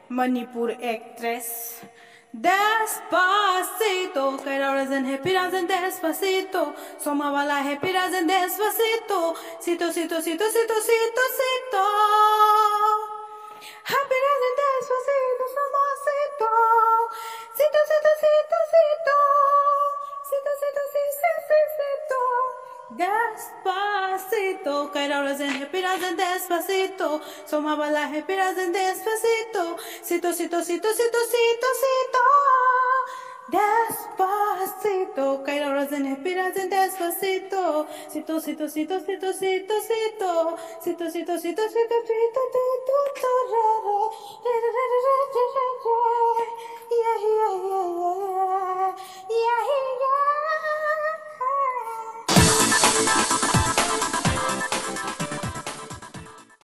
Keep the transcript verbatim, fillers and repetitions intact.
Manipur actress. Despacito, Kairau Razen, Happy Razen, Despacito. Soma wala, Happy Razen, Despacito. Sito, sito, sito, sito, sito, sito. Happy Razen, Despacito, Somacito. Sito, sito, sito, sito. Sito, sito, sito, sito, sito. Despacito, Kairau Razen, Happy Razen, Despacito. Soma wala, Happy Razen, Despacito. Sito, sito, sito, sito, sito, sito. Despacito, Kairau Razen, Happy Razen, Despacito. Sito, sito, sito, sito, sito, sito. Sito, sito, sito, sito, sito, sito, sito, re, re. Re, re, re, re, re, re, re, re. Yeah, yeah, yeah, yeah, yeah. Yeah, yeah, yeah.